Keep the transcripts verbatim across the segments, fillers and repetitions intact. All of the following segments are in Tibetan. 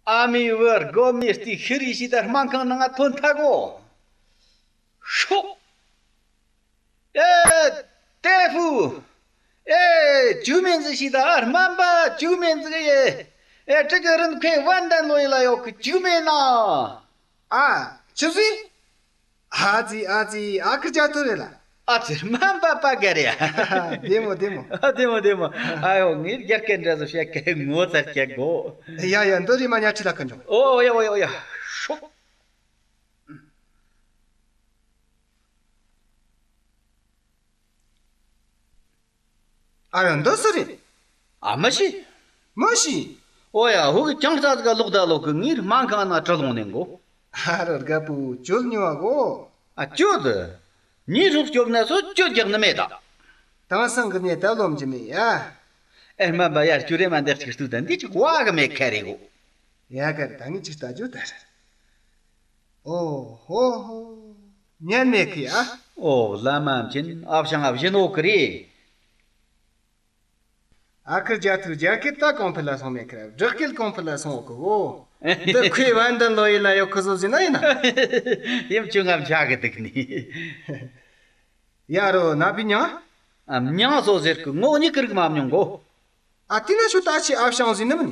ཨ་མའི་བུ་སྒོར་མོ་སྟེར་ཤི་རེ་ཞིག་ད་སྨན་ཁང་ནང་ང་ཐོན་ཐལ་གོ། ཤོག་ཨེ། ཏེ་ཧྥུ། ཨེ། ཅུ་མེན་ཟི་ཞིག་ད་སྨན་པ་ཅུ་མེན་ཟི་གི་ཡེ། ཨེ། ཀྲི་གི་རིན་ཁེ་ཝན་དན་ལོ་ཡི་ལ་ཡོག་གི་ཅུ་མེན་ན། ཨ། ཆི་ཟིག་ཨ་ཙི་ཨ་ཙི། ཨ་ཁུ་ཅག་ཐུ་རེད་ལ། ཨ་ཙི། སྨན་པ་པ་ག་རེ་ཡ། བདེ་མོ་བདེ་མོ། ཨ། བདེ་མོ་བདེ་མོ། ཨ་ཡོ། ངས་རྒྱ་སྐད་འདྲ་བོ་བཤད་གི་ངོ་ཚ་རྒྱག་གོ། ཡ་ཡ། འདི་རེད་མ། ཉལ་ཁྲི་ལ་ཁ་འཇོག་ཨོ་ཡ་ཨོ་ཡ་ཨོ་ཡ། ཤོག་ཨ་ར། འདི་སུ་རེད། ཨ། མི་ཤེས། མི་ཤེས། ཨོ་ཡ། ཧུ་གི་ཅང་རྩ་ཟིག་ལོག་ད་ལོག་གི། ངའི་སྨན་ཁང་ན་ཁྲིད་ལོང་ནས་གོ། ཨ་ར། རྒད་པོ་ཅོལ་ཉོ་བ་གོ། ཨ། ཅོལ་དུ། ངའི་སྲོག་སྐྱོབ་ན་སོ་ཅོལ་རྒྱག་ནི་མེད་ད། དེང་སང་གི་ནས་ད་ལོམ་གྱི་མེད་ཡ། ཨེ། སྨན་པ་ཡར་ཅུ་རེ་མ་འདེགས་ཅིག་ལྟོས་ད། འདི་ཅིག་བ་གི་མེད་ཁ་རེད་གོ། ཡ་གར་ད་ངས་ཅིག་ལྟ་རྒྱུ་ད་རེད། ཨོ་ཧོ་ཧོ། ཉན་མེད་གི་ཨ། ཨོ། བླ་མ་མཁྱེན། ཨ་ཞང་ཨ་བཞིན་ནོ་གི་རེད། ཨ་ཁུ་རྒྱ་ཐུ། རྒྱ་སྐད་ད་གོང་འཕེལ་ལ་སོང་མེད་ཁི་ར། བྲག་སྐད་གོང་འཕེལ་ལ་སོང་འོ་གི་གོ། འདི་ཁོས་ཝན་དན་ལོ་ཡི་ལ་ཡོག་ཁི་བཟོ་ཟིན་ན་ཡིན་ན། ཡིམ་ཆུ་ངམ་ཆ་གི་འདུག་ནི། ཡ་རོ་ན་པི་མྱང་། ཨ། མྱང་སོ་ཟེར་གི། ངོ་གཉིས་ཀི་རིག་མ་མྱོང་གོ། ཨ། དེ་ན་ཤོ་ད་ཆི་ཨ་ཞང་ཟིན་ནི་མིན།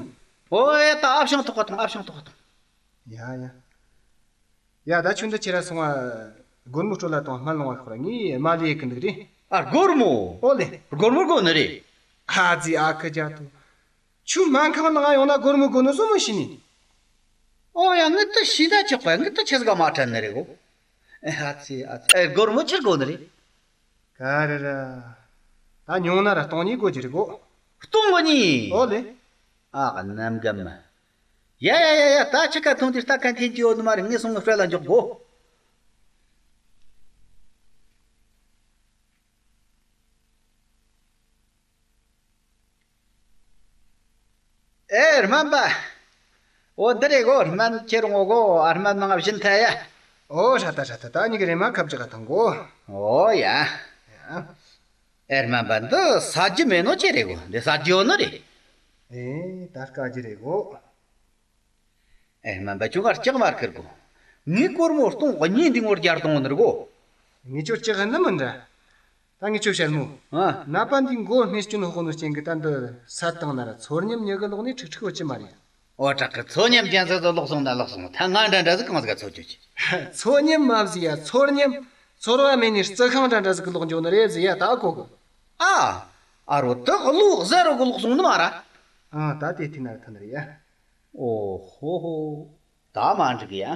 ཨོ་ཨེ། ད་ཨ་ཞང་ཐོག་ག་ཐོང་། ཨ་ཞང་ཐོག་ག་ཐོང་། ཡ་ཡ། ཡ། ད་ཁྱོད་འདི་ཁྱེར་ར་སོང་ང་། སྒོར་མོ་སྤྲོད་ལ་དང་སྨན་ལོང་བ་ཤོག་ར། ངས་མ་ལས་གི་འདུག་རེད། ཨ། སྒོར་མོ། ཨོ་ལེ། སྒོར་མོ་དགོ་ནི་རེད། ཨ་ཙི། ཨ་ཁུ་རྒྱ་ཐུ། ཁྱོད་སྨན་ཁང་ནང་ཡོང་ན་སྒོར་མོ་དགོ་ནི་བཟོ་མི་ཤེས་ནི། ཨོ་ཡ། ངི་ད་ཤེས་ན་ཆོག་པ། ངི་ད་ཆི་ཟིག་ག་མ་དྲན་ནི་རེད་གོ། ཨ་ཙི་ཨ་ཙི། ཨེ། སྒོར་མོ་ཆི་དགོ་ནི་རེད། ག་རེ་ར། ད་ཉུང་ན་ར་སྟོང་གཉིས་དགོ་རྒྱུ་རེད་གོ། སྟོང་གཉིས། ཨོ་ལེ། ཨ་ག་ནམ་གམ། ཡ་ཡ་ཡ་ཡ། ད་ཆི་ཁ་ཐོང་དེ་ལྟ་མཁན་འཐེན་གྱི་ཡོད་ནི་མ་རེད། ངས་སོང་ངི་སྤྲད་ལ་འཇོག་གོ། ཨེ། སྨན་པ། ཨོ་འདི་རེད་གོ། སྨན་ཁྱེར་འོང་གོ། ཨ། སྨན་ནང་བཞིན་ཐལ་ཡ། ཨོ་ཧྲ་ད་ཧྲ་ད། ད་གཉིས་ཀ་རེ་མ་ཁབ་ཅིག་ག་ཐང་གོ། ཨོ་ཡ། ཡ། ཨེ། སྨན་པ། འདི་ཟ་རྒྱུ་མེད་ནོ་ཅི་རེད་གོ། འདི་ཟ་རྒྱུ་ཡོད་ནི་རེད། ཨེ། ད་དཀའ་རྒྱུ་རེད་གོ། ཨེ། སྨན་པ་ཁྱོད་ང་ལྕགས་མར་ཁུར་གོ། ངའི་སྒོར་མོ་སྟོང་གཉིས་འདི་ངོར་རྒྱར་གཏོང་ནི་རེད་གོ། ངས་ཁྱོད་ལྕགས་ནི་མིན་འདྲ། ད་ངས་ཁྱོད་བཤད་མོ། ཨ། ནད་པ་འདི་མགོ་སྨན་སྐྱོན་ཧོག་ནོ་རྐྱེན་གི་ད་འདི་ས་བཏང་ན་ར་ཚོར་ཉམས་ཉི་གི་ལོག་ནས་ཁྲིག་ཁྲིག་ཡོད་ཀྱི་མ་རེད། ཨོ་དྲག་གི། ཚོར་ཉམས་ཅན་ཟེར་ཚོ་ལོག་སོང་ན་ལོག་སོང་། ད་ང་འདྲ་འདྲ་ཟིག་གང་ཟིག་ག་ཚོར་རྒྱུ་ཅི། ཚོར་ཉམས་མ་ཟིག་ཡ། ཚོར་ཉམས། ཚོར་བ་མེད་ནས་རྩི་ཤིང་འདྲ་འདྲ་ཟིག་གི་ལོག་འགྱོ་ནི་རེད་ཟེར་ཡ། ད་གོ་གི། ཨ། ཨ་རོ། ད་གློག་ཟེར་རོ་གི་ལོག་སོང་ནི་མ་ར། ཨ། ད་དེ་དེ་ན་ཐ་ནི་རེད་ཡ། ཨོ་ཧོ་ཧོ། ད་མ་འགྲིག་ཡ།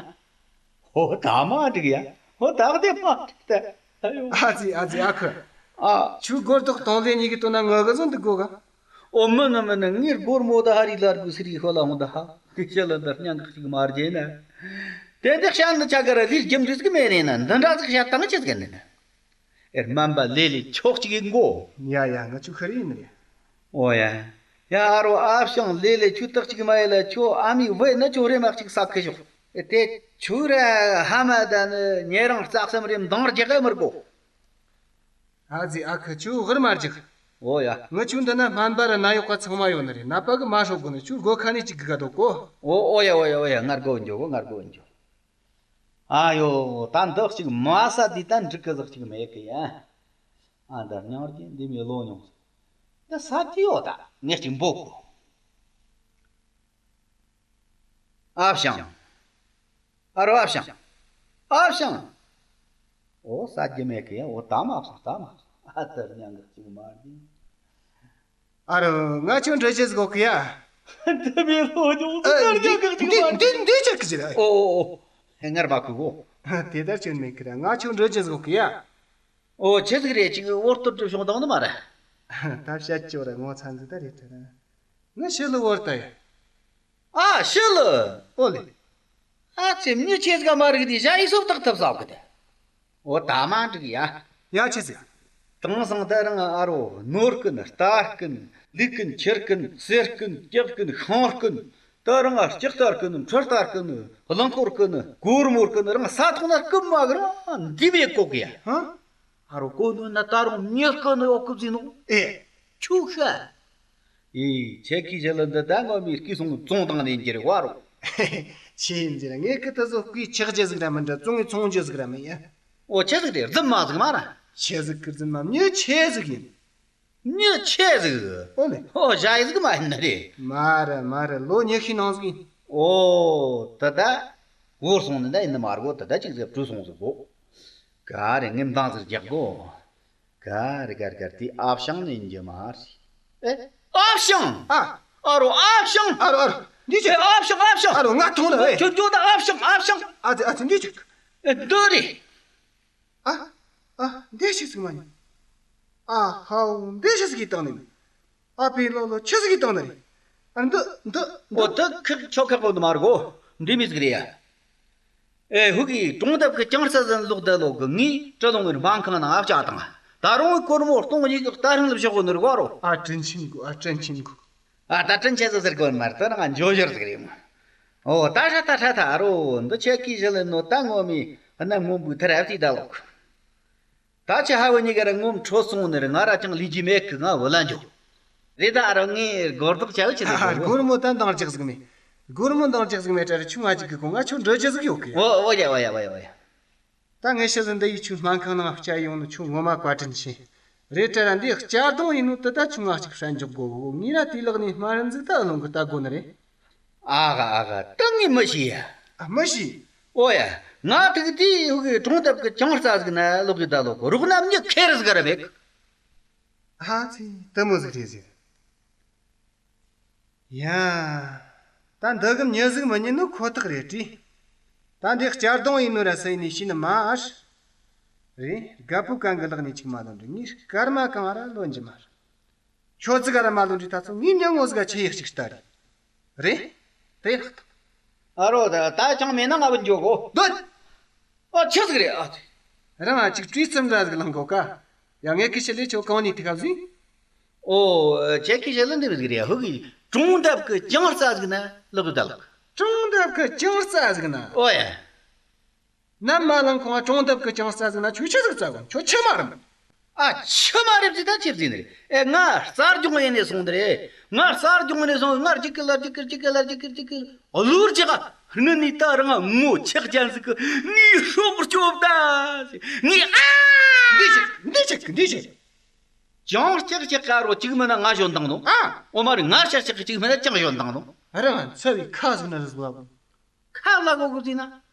ཧོ། ད་མ་འགྲིག་ཡ། ཧོ། ད་དེ་མ་འགྲིག་ད། ཨ་ཡོ། ཨ་ཙི་ཨ་ཙི། ཨ་ཁུ། ཨ། ཁྱོད་སྒོར་ཐོག་སྟོང་ལེ་གཉིས་ཀྱི་དོན་ན་ངུ་གི་བཟོ་འདུག་གོ་ག། ཨོ་མིན་ནི་མིན་ནི། ངའི་སྒོར་མོ་ད་ཧ་རི་ལར་གི་སི་རི་ཤོ་ལ་ཧོང་ད་ཧ། གི་ཤ་ལ་འདར་སྙིང་གི་ཅིག་མ་རྒྱས་ན། དེ་འདི་བཤད་ནི་ཆ་ག་ར་ལིར་རྒྱུ་འབྲས་ཟིག་མེད་ནས་ན། འདི་འདྲ་ཟིག་བཤད་སྟངས་ཅི་ཟིག་ནི་ན། ཨེ། སྨན་པ་ལེ་ལེ་ཁྱོག་ཅིག་ཡིན་གོ། ཡ་ཡ། ང་ཆུ་ཁ་རི་ཡིན་རེད། ཨོ་ཡ། ཡ་ཨ་རོ། ཨ་ཞང་ལེ་ལེ་ཁྱོད་ཏག་ཅིག་མ་ཡེ་ལ། ཁྱོད་ཨ་མའི་བུ་ན་ཁྱོད་རེ་མ་ཅིག་ས་ཁི་ཞོག། ཨེ། དེ་ཁྱོད་ར་ཧ་མ་ད་ནི་ཉེ་རང་རྩ་གསུམ་རེ་མདང་རྒྱག་ག་མི་དགོ། ཨ་ཙི་ཨ་ཁུ། ཁྱོད་ཧུར་མ་རྒྱག། ཨོ་ཡ། ང་ཆུ་འདི་ན་སྨན་པ་ར་ནད་གཡོག་པ་ཚང་མ་ཡོད་ནི་རེད། ནད་པ་གི་མ་ཧྲོ་དགོ་ནི། ཁྱོད་སྒོ་ཁ་ནས་ཅིག་གི་ག་དོ་གོ། ཨོ་ཨོ་ཡ་ཨོ་ཡ་ཨོ་ཡ། ང་དགོ་འཇོག་གོ། ང་དགོ་འཇོག། ཨ་ཡོ། ད་འདི་གཅིག་མ་ཟ་དུས་ད་འགྲིག་གི་ཟིག་ཅིག་མེད་གི་ཡ། ཨ། འདི་སྙིང་རྗེ། འདི་མི་ལོ་ཉུང་ཟིག། འདི་ཟ་དུས་ཡོད་ད། ངས་ཅིག་འབོད་གོ། ཨ་ཞང་། ཨ་རོ། ཨ་ཞང་། ཨ་ཞང་། ཨོ་ཟ་རྒྱུ་མེད་གི་ཡ། ཨོ་ད་མ་སོང་། ད་མ་སོང་། ཨ། འདི་སྙིང་གི་ཅིག་མ་རྒྱུ། ཨ་རོ། ང་ཁྱོད་འདྲི་ཅི་ཟིག་གོ་གི་ཡ། འདི་མི་ལོ་ཉུང་ཟིག། ཨ། ད་འདི་སྙིང་གི་ཅིག་འདི་མ་རྒྱུ། འདི་འདི་ཅིག་གི་ཅི་ར། ཨོ་ཨོ་ཨོ། ཧེ། ངར་མ་གུ་གོ། དེ་ལྟར་ཁྱོད་མེད་གི་ར། ང་ཁྱོད་འདྲི་ཅི་ཟིག་གོ་གི་ཡ། ཨོ་ཆི་ཟིག་རེད། ཅིག་འོར་ཏོར་འགྲུབ་བྱུང་དང་ནི་མ་རེད། ད་བཤད་ཅོ་ར་ངོ་ཚ་འཛི་ད་རེད་དྲ་ར། ངི་ཤི་ལི་བོར་ད་ཡ། ཨ། ཤི་ལི། ཨོ་ལེ། ཨ་ཙི། མྱི་ཆེ་ཟིག་མ་རིག་དེ་ཞ་ཡི་སོབ་ཏག་ཐབས་ཟབ་གི་ད། ཨོ་ད་མ་འགྲིག་ཡ། ཡ་ཆི་ཟིག། དེང་སང་ད་རང་ཨ་རོ། ནོར་ཀུན། རྟ་ཀུན། ལུག་ཀུན། ཁྱི་ཀུན། གསེར་ཀུན། སྐྱག་ཀུན། ཤིང་ཀུན། ད་རང་ཨ། ལྕགས་རྟ་ཀུན། འཕྲུལ་རྟ་ཀུན། རླངས་འཁོར་ཀུན། སྒོར་མོ་ཀུན། རང་ས་ཐོག་ན་རྐུན་མ་གི་རང་འདི་བས་ཀོ་གི་ཡ། ཧ། ཨ་རོ། གོ་ནོ་ན་ད་རུང་མྱི་རྐུ་ནི་ཡོད་གི་ཟིན་ནོ། ཨེ། ཁྱོད་ཤ། ཨེ། ཁྱེད་ཀྱིས་ཞི་ལི་འདི་ད་ངོ་མའི་སྐུ་སྲུང་བཙོང་བཏང་ནས་འགྱུར་བ་རོ། ཆི་ཡིན་ཟེར་ན་ངས་ཁི་ད་ཚོ་སྐུའི་ཆག་རྒྱུ་ཟིག་ར་མིན་འདྲ། བཙོང་ངས་ཚོང་རྒྱུ་ཟིག་ར་མིན་ཡ། ཨོ་ཆི་ཟིག་རེད། རྫུན་མ་ཟིག་མ་ར། ཆི་ཟིག་གི་རྫུན་མ། མྱི་ཆི་ཟིག་ཡིན། མྱི་ཆི་ཟིག་ཨོ་ལེ། ཨོ་ཞ་ཡི་ཟིག་མ་ཡིན་ནི་རེད། མ་རེད་མ་རེད། ལོ་ཉི་ཤུའི་ནང་ཟིག་ཡིན། ཨོ་ད་ད་བོར་སོང་ནི་ད་ཡིན་ནི་མ་རེད་གོ། ད་ད་ཅིག་ཟིག་བྲོས་སོང་ཟིག་གོ། ག་རེ་ངན་མདངས་ཟིག་རྒྱག་གོ། ག་རེ་ག་རེ་ག་རེ། དེ་ཨ་ཞང་ནི་ཡིན་རྒྱུ་མ་རེད། ཨེ། ཨ་ཞང་། ཨ། ཨ་རོ་ཨ་ཞང་། ཨ་རོ་ཨ་རོ། འདི་ཅི། ཨེ་ཨ་ཞང་ཨ་ཞང་། ཨ་རོ་ང་ཐོང་ལ་ཨེ། ཁྱོད་ཁྱོད་ད་ཨ་ཞང་ཨ་ཞང་། ཨ་ཙི་ཨ་ཙི་འདི་ཅི། ཨེ་འདི་རེད། ཨ། ཨ། འདི་ཅི་ཟིག་མ་ཡིན། ཨ་ཧའོ། འདི་ཅི་ཟིག་གིས་བཏང་ནི། ཨ་ཕའི་ལོ་ལོ་ཆི་ཟིག་གིས་བཏང་ནི་རེད། ཨ་འདི་འདི་འདི། ཨོ་ད་ཁག་ཆོ་ཁག་པོ་འདི་མ་རེད་གོ། འདི་མི་ཟིག་རེད་ཡ། ཨེ་ཧུ་གི་གྲོང་འདབས་ཀྱི་ཅང་རྩ་ཟན་ལོག་ད་ལོག་གི། ངས་སྤྲི་ལོང་གི་སྨན་ཁང་ནང་ཨ་ཅག་དང་། ད་རུང་གི་སྒོར་མོ་སྟོང་གཉིས་ཀྱི་སྟ་རང་ལ་བཞག་གོ་ནི་རེད་གོ། ཨ་དྲིན་ཆེན་གོ། ཨ་དྲིན་ཆེན་གོ། ཨ་ད་དྲིན་ཆེ་ཟེར་ཟེར་གོ་ནི་མ་རེད། ད་ང་འཇོ་ཞོར་ཟིག་རེད་མོ། ཨོ་ད་ཧྲ་ད་ཧྲ་ད་རོ། འདི་ཆེ་གི་ཞི་ལི་ནོ་ད་ངོ་མི་གནམ་སྔོན་པོའི་ཐར་ཨ་ཙི་ད་ལོག་ད་ཆ་ཧ་བུ་གཉིས་ཀ་ར་ངོམ་འཕྲོ་སོང་ནི་རེད། ང་ར་ཅང་ལས་རྒྱུ་མེད་གི། ང་བུ་ལ་འཇོག་རེད། ད་རང་ངས་སྒོར་རྡོག་ཆ་བུ་ཆི་ཟིག་ཨ་གོ། སྒོར་མོ་ད་འདང་རྒྱག་ཟིག་མེད། སྒོར་མོ་འདང་རྒྱག་ཟིག་མེད་དྲ་རེད། ཆུང་ང་ཅིག་གི་གོ། ང་ཁྱོད་འདྲི་རྒྱུ་ཟིག་ཡོད་གི། ཨོ་ཨོ་ཡ་ཨོ་ཡ་ཨོ་ཡ་ཨོ་ཡ། ད་ངས་ཤི་ཟིན་འདི་ཡི་ཆུ་སྨན་ཁང་ནང་བསྐྱལ་ཡོང་ནི་ཁྱོད་ངོ་མ་བཀའ་དྲིན་ཆེ། རེད་དྲ་ར་འདི་གཅར་རྡུང་ཡིན་ནོ་དེ་ད་ཆུང་ང་ཅིག་ཧྲན་འཇོག་དགོ་གོ། ངས་ར་དེ་ལག་ནས་སྨན་རིན་ཟིག་ད་རླུང་གི་ལྟ་དགོ་ནི་རེད། ཨ་ག་ཨ་ག་ད་ངས་མི་ཤེས་ཡ། ཨ་མི་ཤེས། ཨོ་ཡ། ང་ཐུག་དེའི་ཧུ་གི་གྲོང་འདབས་ཀྱི་ཅང་རྩ་ཟིག་ན་ལོག་གི་ད་ལོག་གི་རོགས་ན་མྱི་ཁེར་ཟིག་ར་མེད། ཨ་ཙི་དེ་མོ་ཟིག་རེད་ཟེར། ཡ། ད་འདི་གི་མྱི་ཟིག་མི་ཉན་ནོ་ཁོ་ཐག་རེད་དྲིས། ད་འདི་གཅར་རྡུང་ཡིན་ནོ་ར་སུ་ཡིན་ནི་ཤེས་ནི་མ་རེད། རྒད་པོ་གང་གི་ལག་ནས་ཅིག་མ་ལོན་དྲི། ངས་སྐར་མ་གང་ར་ལོན་གྱི་མ་རེད། ཁྱོད་ཙི་ག་ར་མ་ལོན་དྲི། ད་ཚོ་ངའི་མྱི་ངོ་ཟིག་ག་ཆི་ཡག་ཅིག་ལྟ་རེད། རེད། དེ་ལགས་ཐང་། ཨ་རོ་ད་ད་ཅང་མེད་ན་ང་བུད་འགྱོ་གོ། སྡོད། ཨ་ཆི་ཟིག་རེད་ཨ་དེ། རང་ཨ་ཅིག་བྲིས་ཙམ་འདྲ་ཟིག་ལང་གོ་ཀ། ཡ་ངས་ཁི་ཤི་ལས་ཁྱོད་གང་ནས་དེ་ག་བཟུང་། ཨོ། ཁྱེད་ཁི་ཤི་ལ་འདི་མི་ཟིག་རེད། ཧུ་གི་གྲོང་འདབས་ཀྱི་ཅང་རྩ་ཟིག་ན་ལོག་གི་ད་ལོག་གྲོང་འདབས་ཀྱི་ཅང་རྩ་ཟིག་ན། ཨོ་ཡ། ནམ་མ་ལངས་གོང་ང་གྲོང་འདབས་ཀྱི་ཅང་རྩ་ཟིག་ན་ཁྱོད་ཆི་ཟིག་རྩ་གོ། ཁྱོད་ཆི་མ་རེད། ཨ་ཆི་མ་རེད་ཟིག་ད་ཆི་ཟིག་ནི་རེད། ཨེ་ང་རྩར་སྦྱོང་ཡེ་ནས་སོང་དེ་རེད། ང་རྩར་སྦྱོང་ཡེ་ནས་སོང་། ང་རྒྱུག་གི་ལ་རྒྱུག་གི་རྒྱུག་གི་ལ་རྒྱུག་གི་རྒྱུག་གི་གློ་རྒྱག་ག་སྔུན་ནས་ད་རང་ངོ་ཆག་ཅན་ཟིག་གི་ངའི་སྲོག་སྐྱོབ་ད་ཟིག་ངའི་ཨ། འདི་ཆི་འདི་ཆི་འདི་ཆི། ཅང་ལྕག་ལྕག་ག་རོ་གཅིག་མིན་ན་ང་ཞོན་དང་ནོ། ཨ། ཨོ་མ་རེད། ང་ལྕག་ལྕག་གཅིག་མིན་ན་ཅང་ཞོན་དང་ནོ། རང་ཚ་བའི་ཁ་ཟིག་ན་རི་ཟིག་ལ། ཁ་ལ་གོ་གོ་ཟིན་ན།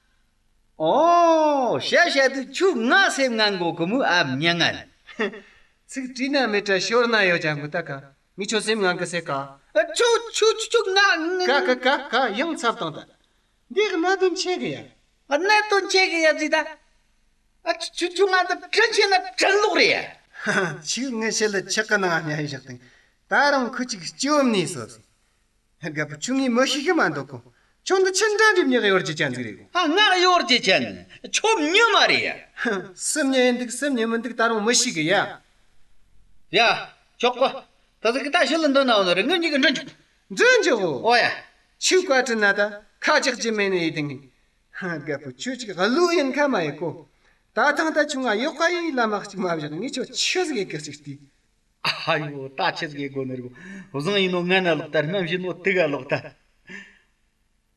ཨོ་བཤད་བཤད་དུས་ཁྱོད་ང་སེམས་ངན་གོ་གི་མོ་ཨ་མྱི་ངན། ཚིག་བྲིས་ན་མེད་དྲ་ཤོར་ན་ཡོད་ཀྱང་གི་ད་ག་ངས་ཁྱོད་སེམས་ངན་གི་ཟེར་ག་ཨ་ཁྱོད་ཁྱོད་ཁྱོད་ང་ང་ག་ག་ག་ག་ཡང་ཚབ་བཏང་ད། འདི་གནད་དོན་ཆེ་གི་ཡ། གནད་དོན་ཆེ་གི་ཡ་ཟིག་ད། ཨ་ཁྱོད་ཁྱོད་ང་ད་དྲིན་ཆེ་ན་དྲིན་ལོག་རེད་ཡ། ཁྱོད་ངའི་ཞི་ལི་ཆག་གི་ནང་ཉལ་བཞག་དང་། ད་རང་ཁུ་ཅིག་སྐྱོབ་ནས་སོ་ཟིག་རྒད་པོ་ཁྱོད་ངས་མི་ཤེས་གི་མ་འདུག་གོ། ཁྱོད་འདི་ཆི་འདྲ་འདྲིབ་ཉག་གཡོར་གྱི་ཅན་ཟིག་རེད་གོ། ཨ་ང་གཡོར་གྱི་ཅན། ཁྱོད་མྱི་མ་རེད་ཡ། སུ་མྱི་ཡིན་འདུག་སུ་མྱི་མིན་འདུག་ད་རུང་མི་ཤེས་གི་ཡ། ཡ། ཆོག་གོ། ད་ཟིག་གི་ད་ཤི་ལ་འདོན་ན་འོ་ན་རེད། ངས་འཇིག་གི་འདྲི་འཇུག་འདྲི་འཇུག་གོ། ཨོ་ཡ། ཆུ་བཀའ་དྲིན་ན་ད་ཁ་ཅག་ཅི་མེད་ནས་ཡིན་དེ་ངས། རྒད་པོ་ཁྱོད་ཅིག་བློ་ཡིན་ཁ་མ་ཡི་གོ། ད་ཐང་ད་ཁྱོད་ང་ཡོག་ཁ་ཡིན་ལ་མ་གཅིག་མ་བཞག་ངས་ཁྱོད་ཆི་ཟིག་ཡི་གི་གཅིག་དུས། ཨ་ཡོ། ད་ཆི་ཟིག་གི་དགོ་ནི་རེད་གོ། བཟང་ཡིན་ནོ་ང་ན་ལོག་ད། སྨན་བཞིན་ནོ་དུ་ག་ལོག་ད།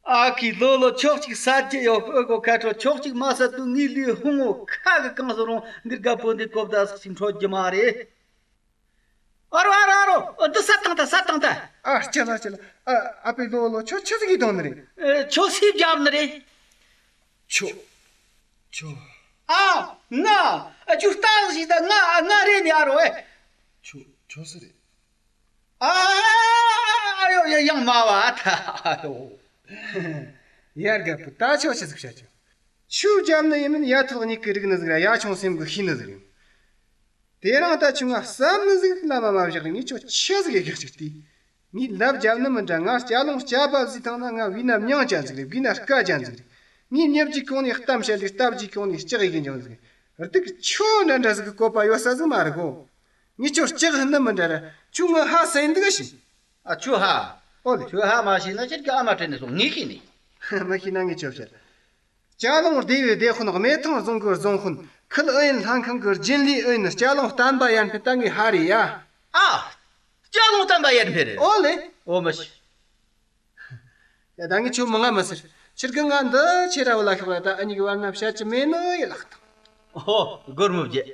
ཨ་ཁུའི་ལོ་ལོ་ཕྱོགས་གཅིག་ཟ་རྒྱུ་ཡོད་ཨོ་གོ། ཁ་དྲོ་ཕྱོགས་གཅིག་མ་ཟ་དུས་ངའི་ལུས་ཕུང་བོ་ཁ་གི་གང་སོ་རུང་འདིར་རྒད་པོ་འདི་གོ་བརྡ་སག་ཅིག་འཕྲོད་རྒྱུ་མ་རེད། ཨ་རོ་ཨ་རོ་ཨ་རོ། འདི་ཟ་བཏང་ད་ཟ་བཏང་ད། ཨ་ལྕི་ལ་ལྕི་ལ། ཨ་ཨ་ཕའི་ལོ་ལོ་ཁྱོད་ཆི་ཟིག་གི་དོན་ནི་རེད། ཨེ་ཁྱོད་སུས་བརྒྱབ་ནི་རེད། ཁྱོད། ཁྱོད། ཨ། ང་། ཨ་ཁྱོད་ལྟ་ཞིག་ད་ང་ང་རེད་ནི་ཨ་རོ་ཨེ། ཁྱོད་ཁྱོད་སུ་རེད། ཨ་ཨ་ཡོ་ཡ་ཡང་མ་བ་ད་ཨ་ཡོ། ཡར་རྒད་པོ་ད་ཆོག་ཆི་ཟིག་བྱ་ཆོག་ཆུ་རྒྱབ་ནི་ཡིན་མིན་ཡ་ཐོག་གཉིས་ཀྱི་རིག་ནི་ཟིག་ར་ཡ་ཆུང་སེམས་གི་ཤེས་ནི་ཟིག་རེད། དེ་རིང་ད་ཆུང་ང་བསམ་ནི་ཟིག་ལ་མ་མ་བཞག་ངས་ཁྱོད་ཆི་ཟིག་ཡི་གེ་ཅིག་དེ། ངས་ལབ་རྒྱབ་ནི་མི་འདྲ། ང་སྐྱ་ལོང་སྐྱ་བབ་ཟིག་ཐང་ན་ང་བུས་ན་མྱང་ཅན་ཟིག་རེད། བུས་ན་སྐད་ཅན་ཟིག་རེད། ངས་མྱི་བརྒྱའི་གོང་ནས་གཏམ་བཤད་ལས་རྟ་བརྒྱའི་གོང་ནས་ལྕག་ཡི་གེ་འཇོན་ཟིག་རེད། སྡུག་ཁྱོད་འདྲ་འདྲ་ཟིག་གི་བཀོད་པ་ཡོད་ས་ཟིག་མ་རེད་གོ། ངས་ཁྱོད་ལྕག་ནི་མི་འདྲ་ར་ཁྱོད་ང་ཧ་སེ་འདུག་ཤི། ཨ་ཁྱོད་ཧ། ཨོ་ལེ། ཁྱོད་ཧ་མ་ཤེས་ན་ཁྱེད་ཀྱི་ཨ་མ་དྲན་ནས་སོང་ངས་ཤེས་ནས། མ་ཤེས་ན་ངས་ཁྱོད་བཤད། ལྕགས་ལུང་སྡེ་བའི་སྡེ་དཔོན། སྨད་ཐང་རྫོང་གི་རྫོང་དཔོན། ཁུལ་ཨུ་ཡོན་ལྷན་ཁང་གི་རྒྱུན་ལས་ཨུ་ཡོན། ལྕགས་ལུང་བསྟན་པ་ཡར་འཕེལ་ད་ངའི་ཧ་རེད་ཡ། ཨ། ལྕགས་ལུང་བསྟན་པ་ཡར་འཕེལ་རེད། ཨོ་ལེ། ཨོ་མ་ཤི། ཡ། ད་ངས་ཁྱོད་མི་ང་མི་ཟེར། ཁྱེད་ཀྱིས་ང་འདི་ཁྱེད་ར་བུ་ལ་ཤོག་ལ། ད་ཨ་མྱེས་ཀྱི་བར་ན་བཤད་རྒྱུ་མེད་ནི་ཡིན་ལགས་དང་། ཨོ། སྒོར་མོ་བརྒྱད།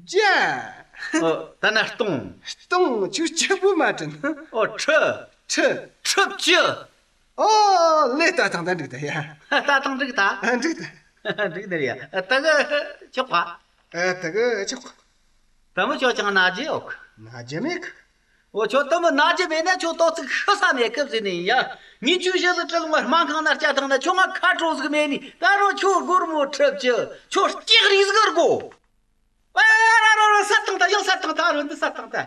བརྒྱད། ཨོ། ད་ན་སྟོང་། སྟོང་། ཁྱོད་གཅིག་པུ་མ་དྲན། ཨོ། ཁྲི། ཁྲི། ཁྲི་བཅུ། ཨོ། ལེ། ད་ཐང་ད་འགྲིག་ད་ཡ། ད་ཐང་འགྲིག་ད། ཨ། འགྲིག་ད། འགྲིག་ནི་རེད་ཡ། ད་གི་ཆོག་ག། ཨ། ད་གི་ཆོག་ག། ད་མི་ཁྱོད་ཅང་ན་རྒྱུ་ཡོད་གི། ན་རྒྱུ་མེད་གི། འོ། ཁྱོད་དུ་མི་ན་རྒྱུ་མེད་ན་ཁྱོད་ཏོག་ཙིག་ཤི་ས་མེད་གི་ཟེར་ནི་ཡིན་ཡ། ངས་ཁྱོད་གཞི་ལ་དྲིལ་མ་སྨན་ཁང་ན་བསྐྱལ་བཏང་ན་ཁྱོད་ང་ཁ་དྲོ་ཟིག་མེད་ནི། ད་རུང་ཁྱོད་སྒོར་མོ་ཁྲི་བཅུ། ཁྱོད་སྐྱག་རིགས་ཟིག་དགོ། ཨ། ར་ར་ར། ས་བཏང་ད། ཡང་ས་བཏང་ད། རུང་འདི་ས་བཏང་ད།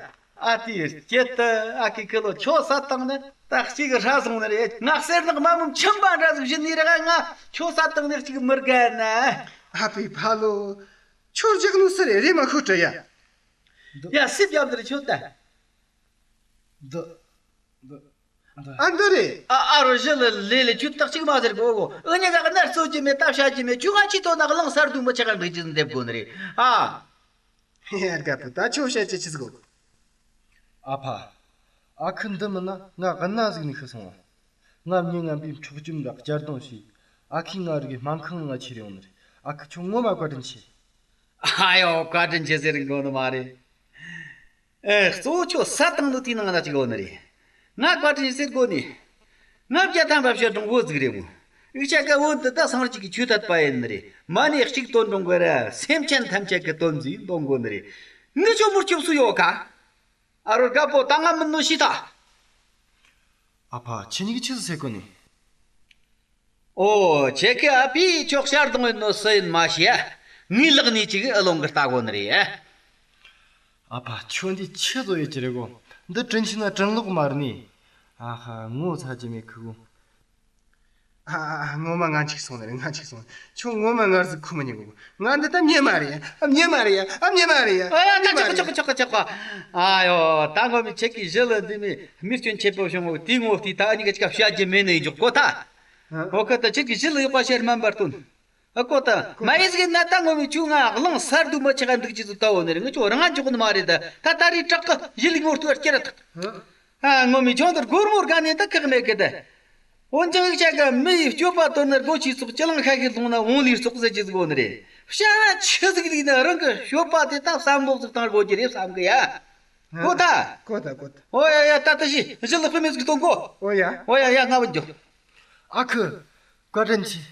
ཨ་དེའི་སྐྱིད་དུ་ཨ་ཁུ་ཁུ་ལོ། ཁྱོད་ས་བཏང་ནི་ད་གཅིག་གི་ཧྲ་སོང་ནི་རེད། ང་གསེར་ནག་མ་མོ་མཆིན་པ་འདྲ་ཟིག་བཞིན་ནི་ར། ང་ཁྱོད་ས་བཏང་ནི་གཅིག་མི་དགའ་ན། ཨ་ཕའི་ཕ་ལོ། ཁྱོད་རྒྱག་ནོ་སུ་རེད། རེད་མ་ཁོ་དྲི་ཡ། ཡ། སྲིད་རྒྱབ་འདིར་ཁྱོད་ད། འདི། འདི། འདི། ཨ། འདི་རེད། ཨ། ཨ་རོ། གཞི་ལ་ལས་ལས་ཁྱོད་ཏག་ཅིག་མ་ཟེར་གོ་གོ། ཨུ་གཉིས་ཀ་ནར་རྩོད་ཀྱི་མེད། ད་བཤད་ཀྱི་མེད། ཁྱོད་ང་ཆི་ཐོག་ན་གླིང་ས་རྡུལ་མི་ཆེ་ག་འགྲིག་ཅི་འདེབས་དགོ་ནི་རེད། ཨ། ཧེ། རྒད་པོ། ད་ཁྱོད་བཤད་ཀྱི་ཆི་ཟིག་གོ། ཨ་ཕ། ཨ་ཁུ་འདི་མིན་ན་ང་གནའ་ཟིག་ནས་ཤི་སོང་བ། ང་མྱི་ངན་པས་འཕྲོག་བཅོམ་དང་གཅར་རྡུང་བྱས། ཨ་ཁུས་ང་རིག་སྨན་ཁང་ང་ཁྱེར་ཡོང་ནི་རེད། ཨ་ཁུ། ཁྱོད་ངོ་མ་བཀའ་དྲིན་ཆེ། ཨ་ཡོ། བཀའ་དྲིན་ཆེ་ཟེར་དགོ་ནི་མ་རེད། ཨེ། གཙོ་བོ་ཁྱོད་ས་བཏང་ནོ་དེའི་ནང་ན་ཅིག་ཡོད་ནི་རེད། ང་བཀའ་དྲིན་ཟེར་དགོ་ནི། ང་བརྒྱ་ཐམ་པ་བཤད་གྲོང་བོ་ཟིག་རེད་མོ། འུ་ཅག་གི་བོད་འདི་ད་སངས་རྒྱས་ཀྱི་ཆོས་དད་པ་ཡིན་ནི་རེད། མ་ཎི་གཅིག་འདོན་གྲོང་གི་ར། སེམས་ཅན་ཐམས་ཅད་ཀྱི་དོན་མཛད་འདོན་དགོ་ནི་རེད། ངི་ཆོ་མུར་སྐྱོབ་སུ་ཡོད་ག། ཨ་རོ། རྒད་པོ། ད་ང་མིན་ནོ་ཤི་ཐལ། ཨ་ཕ། ཁྱེད་གཉིས་ཀྱིས་ཆི་ཟིག་ཟེར་གོ་ནི། ཨོ། ཁྱེད་ཀྱི་ཨ་ཕས་ཁྱོད་གཅར་རྡུང་ཡིན་ནོ་སུ་ཡིན་མ་ཤེས་ཡ། ངའི་ལག་ནས་ཅིག་ཨ་ལོང་གི་ལྟ་གོ་ནི་རེད་ཡ། ཨ་ཕ། ཁྱོད་འདི་ཆི་བཟོ་ཡོད་ཀྱི་རེད་གོ། འདི་དྲིན་ཆེ་ན་དྲིན་ལོག་མ་རེད་ནི། ཨ་ཧ། ངོ་ཚ་རྒྱུ་མེད་ཁུ་གོ། ཨ། ཨ། ངོ་མ་ང་འཆིག་སོང་ནི་རེད། ང་འཆིག་སོང་། ཁྱོད་ངོ་མ་ངར་ཟིག་ཁུ་མི་ཉན་གོ། ང་འདི་ད་མྱི་མ་རེད་ཡ། ཨ། མྱི་མ་རེད་ཡ། ཨ། མྱི་མ་རེད་ཡ། ཨ་ཡ། མྱི་མ་ཆོག་རེད་ཆོག་ཆོག་ཆོག་ཆོག། ཨ་ཡོ། ད་ངོ་མ་ཁྱེད་ཀྱི་གཞི་ལ་འདི་མི་མི་སྐྱོན་ཆེ་པོ་བྱུང་ངོ་། དེའི་ངོ་བལྟས་ད་ཨ་ནི་ག་ཅིག་བཤད་རྒྱུ་མེད་ནི་འཇོག་གོ་ད། ཨོ་ཁ། ད་ཁྱེད་ཀྱི་གཞི་ལ་ཡོད་པ་ཕྱིར་སྨན་པར་སྟོན། ཨ་ཀོ་ད། མ་ཡི་ཟིག་ན་ད་ངོ་མ་ཁྱོད་ང་གླིང་ས་རྡུལ་མི་ཆེ་ག་འདུག་ཅི་ཟིག་ལྟ་བོ་ནི་རེད། ང་ཁྱོད་རང་འཇོག་ནི་མ་རེད་ད། ད་ད་རེས་དྲག་གི་གཞི་ལུག་མོ་ལྟོས་སྐྱེ་ར་ཐག་ཨ། ངོ་མ་ཁྱོད་འདིར་སྒོར་མོ་དགའ་ནས་ད་ཁག་མེད་གི་ད། འོན་ཀྱང་ཤ་ག་མི་ཡི་སྤྱོད་པ་དོར་ན་སྒོ་ཕྱིའི་ཚོགས། ཅི་ལང་ཤ་ཤེད་ལྷུང་ན་བོང་ལུས་ཚོགས་ཟེར་གྱི་ཟིག་བོ་ནི་རེད། བྱ་བ་ཆི་ཟིག་ལུག་ན་རང་གི་སྤྱོད་པ་དེ་ད་བསམ་བློ་ཟིག་བཏང་དགོས་ཀྱི་རེད་བསམ་གི་ཡ། ཨ། གོ་ད། གོ་ད། གོ་ད། ཨོ་ཡ་ཡ། ད་ད་ཤི་གཞི་ལ་དཔེ་མེད་ཟིག་གཏོང་གོ། ཨོ་ཡ། ཨོ་ཡ་ཡ། ང་བུད་འགྱོ། ཨ་ཁུ། བཀའ་དྲིན་ཆེ།